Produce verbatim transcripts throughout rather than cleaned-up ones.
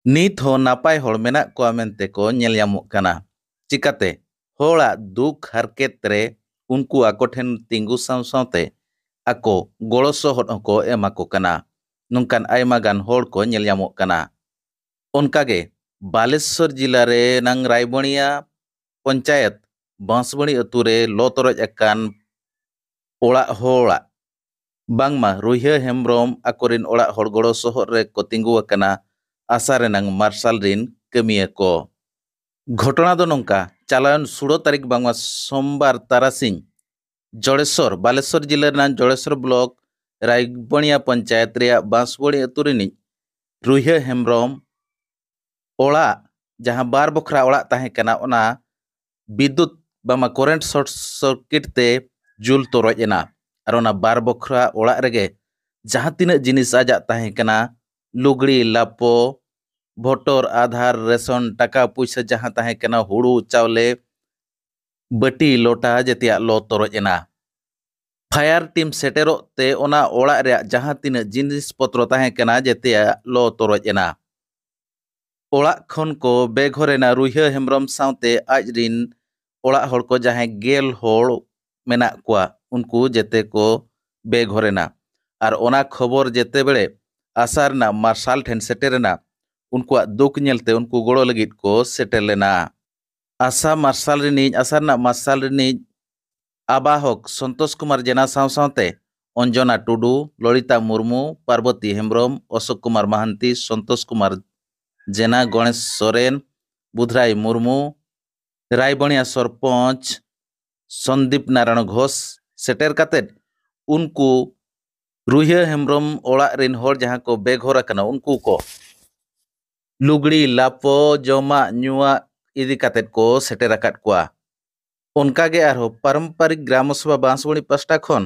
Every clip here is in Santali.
ᱱᱤᱛ ᱦᱚᱸ ᱱᱟᱯᱟᱭ ᱦᱚᱲ ᱢᱮᱱᱟᱜ ᱠᱚᱣᱟ ᱢᱮᱱᱛᱮ ᱠᱚ ᱧᱮᱞ ᱧᱟᱢᱚᱜ ᱠᱟᱱᱟ᱾ ᱪᱤᱠᱟᱛᱮ ᱦᱚᱲᱟᱜ ᱫᱩᱠ ᱦᱟᱨᱠᱮᱛ ᱨᱮ ᱩᱱᱠᱩ ᱟᱠᱚ ᱴᱷᱮᱱ ᱛᱤᱸᱜᱩ ᱥᱟᱶ ᱥᱟᱶᱛᱮ ᱟᱠᱚ ᱜᱚᱲᱚ ᱥᱚᱦᱚᱫ ᱦᱚᱸᱠᱚ ᱮᱢᱟ ᱠᱚ ᱠᱟᱱᱟ᱾ ᱱᱚᱝᱠᱟᱱ ᱟᱭᱢᱟ ᱜᱟᱱ ᱦᱚᱲ ᱠᱚ ᱧᱮᱞ ᱧᱟᱢᱚᱜ ᱠᱟᱱᱟ᱾ ᱚᱱᱠᱟᱜᱮ ᱵᱟᱞᱮᱥᱚᱨ ᱡᱤᱞᱟ ᱨᱮᱱᱟᱝ ᱨᱟᱭᱵᱚᱱᱤᱭᱟ ᱯᱚᱧᱪᱟᱭᱮᱛ ᱵᱟᱸᱥᱵᱟᱹᱲᱤ ᱟᱹᱛᱩ ᱨᱮ ᱞᱚ ᱛᱚᱨᱚᱡ ᱟᱠᱟᱱ ᱚᱲᱟᱜ ᱦᱚᱲᱟᱜ ᱵᱟᱝᱢᱟ ᱨᱩᱭᱦᱟᱹ ᱦᱮᱢᱵᱽᱨᱚᱢ ᱟᱠᱚᱨᱮᱱ ᱚᱲᱟᱜ ᱦᱚᱲ ᱜᱚᱲᱚ ᱥᱚᱦᱚᱫ ᱨᱮ ᱠᱚ ᱛᱤᱸᱜᱩ ᱟᱠᱟᱱᱟ ᱟᱥᱟ ᱨᱮᱱᱟᱝ ᱢᱟᱨᱥᱟᱞ ᱨᱤᱱ ᱠᱟᱹᱢᱤᱭᱟᱹ ᱠᱚ᱾ ᱜᱷᱚᱴᱚᱱᱟ ᱫᱚ ᱱᱚᱝᱠᱟ, ᱪᱟᱞᱟᱣᱮᱱ ᱥᱳᱞᱳ ᱛᱟᱹᱨᱤᱠᱷ ᱵᱟᱝᱢᱟ ᱥᱳᱢᱵᱟᱨ ᱛᱟᱨᱟᱥᱤᱧ ᱡᱚᱲᱮᱥᱚᱨ, ᱵᱟᱞᱮᱥᱚᱨ ᱡᱤᱞᱟᱹ ᱨᱮᱱᱟᱜ ᱡᱚᱲᱮᱥᱚᱨ ᱵᱞᱚᱠ ᱨᱟᱭᱵᱚᱱᱤᱭᱟ ᱯᱚᱧᱪᱟᱭᱮᱛ ᱨᱮᱭᱟᱜ ᱵᱟᱸᱥᱵᱚᱲᱤ ᱟᱹᱛᱩ ᱨᱤᱱᱤᱡ ᱨᱩᱭᱦᱟᱹ ᱦᱮᱢᱵᱽᱨᱚᱢ ᱚᱲᱟᱜ, ᱡᱟᱦᱟᱸ ᱵᱟᱨ ᱵᱚᱠᱷᱨᱟ ᱚᱲᱟᱜ ᱛᱟᱦᱮᱸ ᱠᱟᱱᱟ, ᱚᱱᱟ ᱵᱤᱫᱽᱭᱩᱛ ᱵᱟᱝᱢᱟ ᱠᱚᱨᱮᱱᱴ ᱥᱚᱨᱴ ᱥᱟᱨᱠᱤᱴ ᱛᱮ ᱡᱩᱞ ᱛᱚᱨᱚᱡ ᱮᱱᱟ᱾ ᱟᱨ ᱚᱱᱟ ᱵᱟᱨ ᱵᱚᱠᱷᱨᱟ ᱚᱲᱟᱜ ᱨᱮᱜᱮ ᱡᱟᱦᱟᱸ ᱛᱤᱱᱟᱹᱜ ᱡᱤᱱᱤᱥ ᱟᱡᱟᱜ ᱛᱟᱦᱮᱸ ᱠᱟᱱᱟ, ᱞᱩᱜᱽᱲᱤ ᱞᱟᱯᱚ, ᱵᱷᱳᱴᱚᱨ, ᱟᱫᱷᱟᱨ, ᱨᱮᱥᱚᱱ, ᱴᱟᱠᱟ ᱯᱩᱭᱥᱟᱹ ᱡᱟᱦᱟᱸ ᱛᱟᱦᱮᱸ ᱠᱟᱱᱟ, ᱦᱩᱲᱩ ᱪᱟᱣᱞᱮ, ᱵᱟᱹᱴᱤ ᱞᱚᱴᱟ, ᱡᱮᱛᱮᱭᱟᱜ ᱞᱚ ᱛᱚᱨᱚᱡ ᱮᱱᱟ᱾ ᱯᱷᱟᱭᱟᱨ ᱴᱤᱢ ᱥᱮᱴᱮᱨᱚᱜ ᱛᱮ ᱚᱱᱟ ᱚᱲᱟᱜ ᱨᱮᱭᱟᱜ ᱡᱟᱦᱟᱸ ᱛᱤᱱᱟᱹᱜ ᱡᱤᱱᱤᱥ ᱯᱚᱛᱨᱚ ᱛᱟᱦᱮᱸ ᱠᱟᱱᱟ, ᱡᱮᱛᱮᱭᱟᱜ ᱞᱚ ᱛᱚᱨᱚᱡ ᱮᱱᱟ᱾ ᱚᱲᱟᱜ ᱠᱷᱚᱱ ᱠᱚ ᱵᱮᱜᱷᱚᱨ ᱮᱱᱟ ᱨᱩᱭᱦᱟᱹ ᱦᱮᱢᱵᱽᱨᱚᱢ ᱥᱟᱶᱛᱮ ᱟᱡ ᱨᱤᱱ ᱚᱲᱟᱜ ᱦᱚᱲ ᱠᱚ, ᱡᱟᱦᱟᱸᱭ ᱜᱮᱞ ᱦᱚᱲ ᱢᱮᱱᱟᱜ ᱠᱚᱣᱟ, ᱩᱱᱠᱩ ᱡᱮᱛᱮ ᱠᱚ ᱵᱮᱜᱷᱚᱨ ᱮᱱᱟ᱾ ᱟᱨ ᱚᱱᱟ ᱠᱷᱚᱵᱚᱨ ᱡᱮᱛᱮ ᱵᱮᱲᱮ ᱟᱥᱟ ᱨᱮᱱᱟᱜ ᱢᱟᱨᱥᱟᱞ ᱴᱷᱮᱱ ᱥᱮᱴᱮᱨ ᱮᱱᱟ, ᱩᱱᱠᱩᱣᱟᱜ ᱫᱩᱠ ᱧᱮᱞᱛᱮ ᱩᱱᱠᱩ ᱜᱚᱲᱚ ᱞᱟᱹᱜᱤᱫ ᱠᱚ ᱥᱮᱴᱮᱨ ᱞᱮᱱᱟ᱾ ᱟᱥᱟ ᱢᱟᱨᱥᱟᱞ ᱨᱤᱱᱤᱡ, ᱟᱥᱟ ᱨᱮᱱᱟᱜ ᱢᱟᱨᱥᱟᱞ ᱨᱤᱱᱤᱡ ᱟᱵᱟᱦᱚᱠ ᱥᱚᱱᱛᱳᱥ ᱠᱩᱢᱟᱨ ᱡᱮᱱᱟ ᱥᱟᱶ ᱥᱟᱶᱛᱮ ᱚᱧᱡᱚᱱᱟ ᱴᱩᱰᱩ, ᱞᱚᱞᱤᱛᱟ ᱢᱩᱨᱢᱩ, ᱯᱟᱨᱵᱚᱛᱤ ᱦᱮᱢᱵᱽᱨᱚᱢ, ᱚᱥᱳᱠ ᱠᱩᱢᱟᱨ ᱢᱟᱦᱟᱱᱛᱤ, ᱥᱚᱱᱛᱳᱥ ᱠᱩᱢᱟᱨ ᱡᱮᱱᱟ, ᱜᱚᱬᱮᱥ ᱥᱚᱨᱮᱱ, ᱵᱩᱫᱷᱨᱟᱭ ᱢᱩᱨᱢᱩ, ᱨᱟᱭᱵᱚᱱᱤᱭᱟ ᱥᱚᱨᱯᱚᱧᱪ ᱥᱚᱱᱫᱤᱯ ᱱᱟᱨᱟᱭᱚᱬ ᱜᱷᱳᱥ ᱥᱮᱴᱮᱨ ᱠᱟᱛᱮᱫ ᱩᱱᱠᱩ ᱨᱩᱭᱦᱟᱹ ᱦᱮᱢᱵᱽᱨᱚᱢ ᱚᱲᱟᱜ ᱨᱤᱱ ᱦᱚᱲ ᱡᱟᱦᱟᱸ ᱠᱚ ᱵᱮᱜᱷᱚᱨ ᱟᱠᱟᱱᱟ, ᱩᱱᱠᱩ ᱠᱚ ᱞᱩᱜᱽᱲᱤ ᱞᱟᱯᱚ, ᱡᱚᱢᱟᱜ ᱧᱩᱣᱟᱜ ᱤᱫᱤ ᱠᱟᱛᱮᱫ ᱠᱚ ᱥᱮᱴᱮᱨ ᱟᱠᱟᱫ ᱠᱚᱣᱟ᱾ ᱚᱱᱠᱟᱜᱮ ᱟᱨᱦᱚᱸ ᱯᱟᱨᱚᱢᱯᱟᱨᱤᱠ ᱜᱨᱟᱢ ᱥᱚᱵᱷᱟ ᱵᱟᱸᱥᱵᱚᱲᱤ ᱯᱟᱥᱴᱟ ᱠᱷᱚᱱ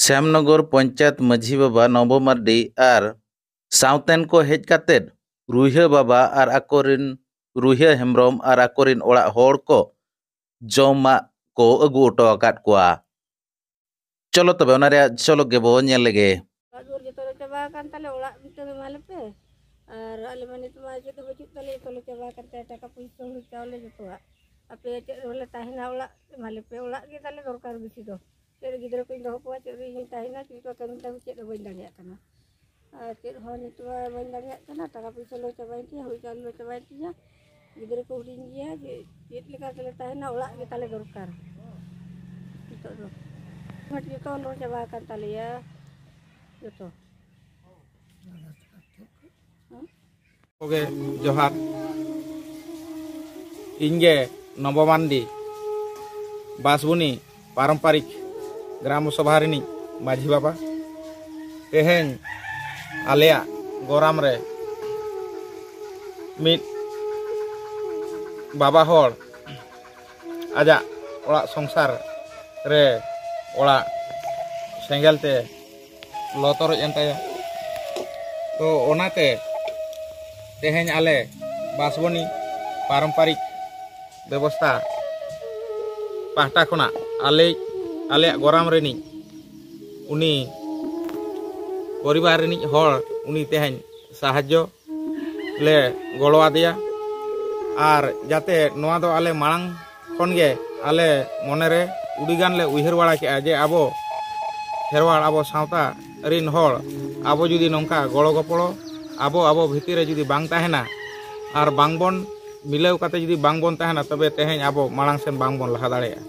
ᱥᱭᱟᱢᱱᱚᱜᱚᱨ ᱯᱚᱧᱪᱟᱭᱮᱛ ᱢᱟᱹᱡᱷᱤ ᱵᱟᱵᱟ ᱱᱚᱵᱚ ᱢᱟᱨᱰᱤ ᱟᱨ ᱥᱟᱶᱛᱮᱱ ᱠᱚ ᱦᱮᱡ ᱠᱟᱛᱮᱫ ᱨᱩᱭᱦᱟᱹ ᱵᱟᱵᱟ ᱟᱨ ᱟᱠᱚᱨᱤᱱ, ᱨᱩᱭᱦᱟᱹ ᱦᱮᱢᱵᱽᱨᱚᱢ ᱟᱨ ᱟᱠᱚᱨᱤᱱ ᱚᱲᱟᱜ ᱦᱚᱲ ᱠᱚ ᱡᱚᱢᱟᱜ ᱠᱚ ᱟᱹᱜᱩ ᱦᱚᱴᱚ ᱟᱠᱟᱫ ᱠᱚᱣᱟ᱾ ᱪᱚᱞᱚ ᱛᱚᱵᱮ ᱚᱱᱟ ᱨᱮᱭᱟᱜ ᱡᱷᱚᱞᱚᱠ ᱜᱮᱵᱚ ᱧᱮᱞ ᱞᱮᱜᱮ᱾ ᱚᱲᱟᱜ ᱫᱩᱣᱟᱹᱨ ᱡᱚᱛᱚ ᱞᱮ ᱪᱟᱵᱟ ᱟᱠᱟᱱ ᱛᱟᱞᱮ, ᱚᱲᱟᱜ ᱢᱤᱫᱴᱟᱝ ᱮᱢᱟ ᱞᱮᱯᱮ᱾ ᱟᱨ ᱟᱞᱮ ᱢᱟ ᱱᱤᱛᱚᱜ ᱢᱟ ᱪᱮᱫ ᱦᱚᱸ ᱵᱟᱹᱪᱩᱜ ᱛᱟᱞᱮ, ᱡᱚᱛᱚ ᱞᱮ ᱪᱟᱵᱟ ᱟᱠᱟᱱ ᱛᱟᱞᱮᱭᱟ, ᱴᱟᱠᱟ ᱯᱩᱭᱥᱟᱹ, ᱦᱩᱲᱩ ᱪᱟᱣᱞᱮ ᱡᱚᱛᱚᱣᱟᱜ᱾ ᱟᱯᱮ ᱪᱮᱫ ᱨᱮᱞᱮ ᱛᱟᱦᱮᱱᱟ, ᱚᱲᱟᱜ ᱮᱢᱟ ᱞᱮᱯᱮ, ᱚᱲᱟᱜ ᱜᱮ ᱛᱟᱞᱮ ᱫᱚᱨᱠᱟᱨ ᱵᱮᱥᱤ ᱫᱚ᱾ ᱪᱮᱫ ᱨᱮ ᱜᱤᱫᱽᱨᱟᱹ ᱠᱚᱧ ᱫᱚᱦᱚ ᱠᱚᱣᱟ, ᱪᱮᱫ ᱨᱮ ᱤᱧ ᱛᱟᱦᱮᱱᱟ, ᱪᱮᱫ ᱠᱚ ᱠᱟᱹᱢᱤ ᱛᱟᱵᱚ ᱪᱮᱫ ᱦᱚᱸ ᱵᱟᱹᱧ ᱫᱟᱲᱮᱭᱟᱜ ᱠᱟᱱᱟ᱾ ᱟᱨ ᱪᱮᱫ ᱦᱚᱸ ᱱᱤᱛᱚᱜ ᱢᱟ ᱵᱟᱹᱧ ᱫᱟᱲᱮᱭᱟᱜ ᱠᱟᱱᱟ, ᱴᱟᱠᱟ ᱯᱩᱭᱥᱟᱹ ᱞᱚ ᱪᱟᱵᱟᱭᱮᱱ ᱛᱤᱧᱟ, ᱦᱩᱲᱩ ᱪᱟᱣᱞᱮ ᱞᱚ ᱪᱟᱵᱟᱭᱮᱱ ᱛᱤᱧᱟ, ᱜᱤᱫᱽᱨᱟᱹ ᱠᱚ ᱦᱩᱰᱤᱧ ᱜᱮᱭᱟ, ᱡᱮ ᱪᱮᱫ ᱞᱮᱠᱟ ᱛᱮᱞᱮ ᱛᱟᱦᱮᱱᱟ, ᱚᱲᱟᱜ ᱜᱮ ᱛᱟᱞᱮ ᱫᱚᱨᱠᱟᱨ ᱱᱤᱛᱚᱜ ᱫᱚ᱾ ᱡᱚᱛᱚ ᱞᱚ ᱪᱟᱵᱟ ᱟᱠᱟᱱ ᱛᱟᱞᱮᱭᱟ, ᱡᱚᱛᱚ᱾ ᱦᱮᱸ? ᱠᱚᱜᱮ ᱡᱚᱦᱟᱨ᱾ ᱤᱧ ᱜᱮ ᱱᱚᱵᱚ ᱢᱟᱱᱰᱤ, ᱵᱟᱥᱵᱩᱱᱤ ᱯᱟᱨᱚᱢᱯᱟᱨᱤᱠ ᱜᱨᱟᱢ ᱥᱚᱵᱷᱟ ᱨᱤᱱᱤᱡ ᱢᱟᱹᱡᱷᱤ ᱵᱟᱵᱟ᱾ ᱛᱮᱦᱮᱧ ᱟᱞᱮᱭᱟᱜ ᱜᱚᱨᱟᱢ ᱨᱮ ᱢᱤᱫ ᱵᱟᱵᱟ ᱦᱚᱲ ᱟᱡᱟᱜ ᱚᱲᱟᱜ ᱥᱚᱝᱥᱟᱨ ᱨᱮ ᱚᱲᱟᱜ ᱥᱮᱸᱜᱮᱞ ᱛᱮ ᱞᱚ ᱛᱚᱨᱚᱡ ᱮᱱ ᱛᱟᱭᱟ᱾ ᱛᱚ ᱚᱱᱟᱛᱮ ᱛᱮᱦᱮᱧ ᱟᱞᱮ ᱵᱟᱥᱵᱚᱱᱤ ᱯᱟᱨᱚᱢᱯᱟᱨᱤᱠ ᱵᱮᱵᱚᱥᱛᱷᱟ ᱯᱟᱦᱴᱟ ᱠᱷᱚᱱᱟᱜ ᱟᱞᱮ, ᱟᱞᱮᱭᱟᱜ ᱜᱚᱨᱟᱢ ᱨᱤᱱᱤᱡ ᱩᱱᱤ ᱯᱚᱨᱤᱵᱟᱨ ᱨᱤᱱᱤᱡ ᱦᱚᱲ ᱩᱱᱤ ᱛᱮᱦᱮᱧ ᱥᱟᱦᱟᱡᱽᱡᱚ ᱞᱮ ᱜᱚᱲᱚ ᱟᱫᱮᱭᱟ᱾ ᱟᱨ ᱡᱟᱛᱮ ᱱᱚᱣᱟ ᱫᱚ ᱟᱞᱮ ᱢᱟᱲᱟᱝ ᱠᱷᱚᱱ ᱜᱮ ᱟᱞᱮ ᱢᱚᱱᱮ ᱨᱮ ᱟᱹᱰᱤ ᱜᱟᱱ ᱞᱮ ᱩᱭᱦᱟᱹᱨ ᱵᱟᱲᱟ ᱠᱮᱜᱼᱟ ᱡᱮ ᱟᱵᱚ ᱠᱷᱮᱨᱣᱟᱲ, ᱟᱵᱚ ᱥᱟᱶᱛᱟ ᱨᱤᱱ ᱦᱚᱲ ᱟᱵᱚ ᱡᱩᱫᱤ ᱱᱚᱝᱠᱟ ᱜᱚᱲᱚ ᱜᱚᱯᱚᱲᱚ, ᱟᱵᱚ ᱟᱵᱚ ᱵᱷᱤᱛᱤᱨ ᱨᱮ ᱡᱩᱫᱤ ᱵᱟᱝ ᱛᱟᱦᱮᱱᱟ ᱟᱨ ᱵᱟᱝ ᱵᱚᱱ ᱢᱤᱞᱟᱹᱣ ᱠᱟᱛᱮ ᱡᱩᱫᱤ ᱵᱟᱝ ᱵᱚᱱ ᱛᱟᱦᱮᱱᱟ, ᱛᱚᱵᱮ ᱛᱮᱦᱮᱧ ᱟᱵᱚ ᱢᱟᱲᱟᱝ ᱥᱮᱱ ᱵᱟᱝ ᱵᱚᱱ ᱞᱟᱦᱟ ᱫᱟᱲᱮᱭᱟᱜᱼᱟ᱾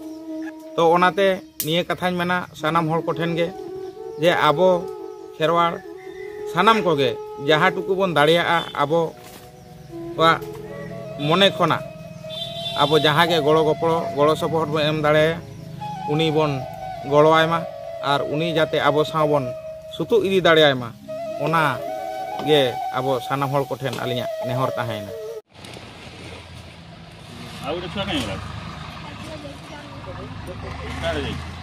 ᱛᱚ ᱚᱱᱟᱛᱮ ᱱᱤᱭᱟᱹ ᱠᱟᱛᱷᱟᱧ ᱢᱮᱱᱟ ᱥᱟᱱᱟᱢ ᱦᱚᱲ ᱠᱚᱴᱷᱮᱱ ᱜᱮ ᱡᱮ ᱟᱵᱚ ᱠᱷᱮᱨᱣᱟᱲ ᱥᱟᱱᱟᱢ ᱠᱚᱜᱮ ᱡᱟᱦᱟᱸ ᱴᱩᱠᱩ ᱵᱚᱱ ᱫᱟᱲᱮᱭᱟᱜᱼᱟ ᱟᱵᱚ ᱠᱚᱣᱟᱜ ᱢᱚᱱᱮ ᱠᱷᱚᱱᱟᱜ ᱟᱵᱚ ᱡᱟᱦᱟᱸ ᱜᱮ ᱜᱚᱲᱚ ᱜᱚᱯᱚᱲᱚ, ᱜᱚᱲᱚ ᱥᱚᱯᱚᱦᱚᱫ ᱵᱚᱱ ᱮᱢ ᱫᱟᱲᱮᱭᱟᱭᱟ, ᱩᱱᱤ ᱵᱚᱱ ᱜᱚᱲᱚᱣᱟᱭ ᱢᱟ ᱟᱨ ᱩᱱᱤ ᱡᱟᱛᱮ ᱟᱵᱚ ᱥᱟᱶ ᱵᱚᱱ ᱥᱩᱛᱩᱜ ᱤᱫᱤ ᱫᱟᱲᱮᱭᱟᱭ ᱢᱟ, ᱚᱱᱟ ᱜᱮ ᱟᱵᱚ ᱥᱟᱱᱟᱢ ᱦᱚᱲ ᱠᱚᱴᱷᱮᱱ ᱟᱹᱞᱤᱧᱟᱜ ᱱᱮᱦᱚᱨ ᱛᱟᱦᱮᱸᱭᱮᱱᱟ᱾ ଆଉ ଗୋଟେ ଛୁଆ କାହିଁ ଗଲା? କୁଆଡ଼େ ଯାଇଛି?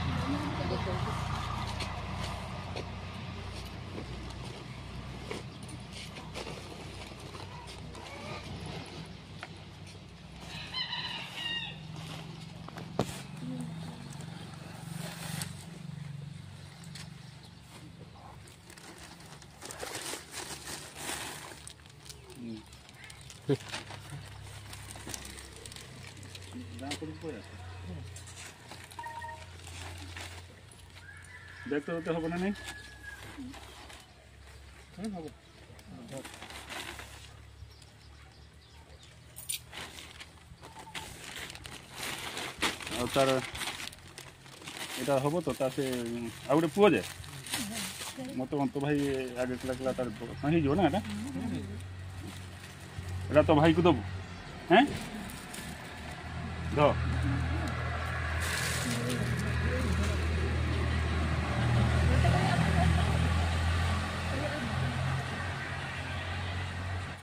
দেখতে দেখতে হবে না নেই। ଆଉ ତାର ଏଇଟା ହବ ତ, ତା ସେ ଆଉ ଗୋଟେ ପୁଅ ଯେ ମତେ ମତେ ଭାଇ ଆଗେ କଲା କଲା ତାର କଣ ହେଇଯିବ ନା ଏଇଟା। ଏଇଟା ତ ଭାଇକୁ ଦବୁ। ହେଁ? ଧ।